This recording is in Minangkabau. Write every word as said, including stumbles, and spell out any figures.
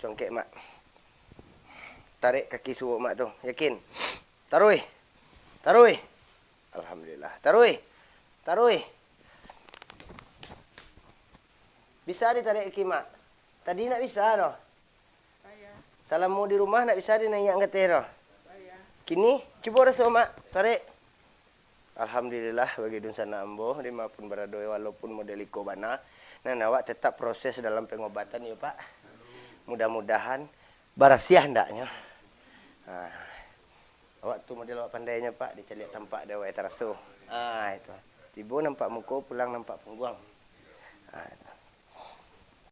Congkek, Mak. Tarek kaki suok Mak tu. Yakin? Taruih. Taruih. Alhamdulillah. Taruih. Taruih. Bisa ditarek kaki, Mak? Tadi ndak bisa doh. Salamo di rumah ndak bisa dinaiak ka ateh doh. Kini, cubo raso, Mak. Tarek. Alhamdulillah, bagi dunsanak ambo, di ma pun barado, walaupun model iko bana, nan awak tetap proses dalam pengobatan, yo, Pak. Mudah-mudahan barasiah andaknyo. Ha. Awak tu model awak pandainyo, Pak, dicaliak tampak dek awak taraso. Ah, itu. Tibo nampak muko, pulang nampak pungguang.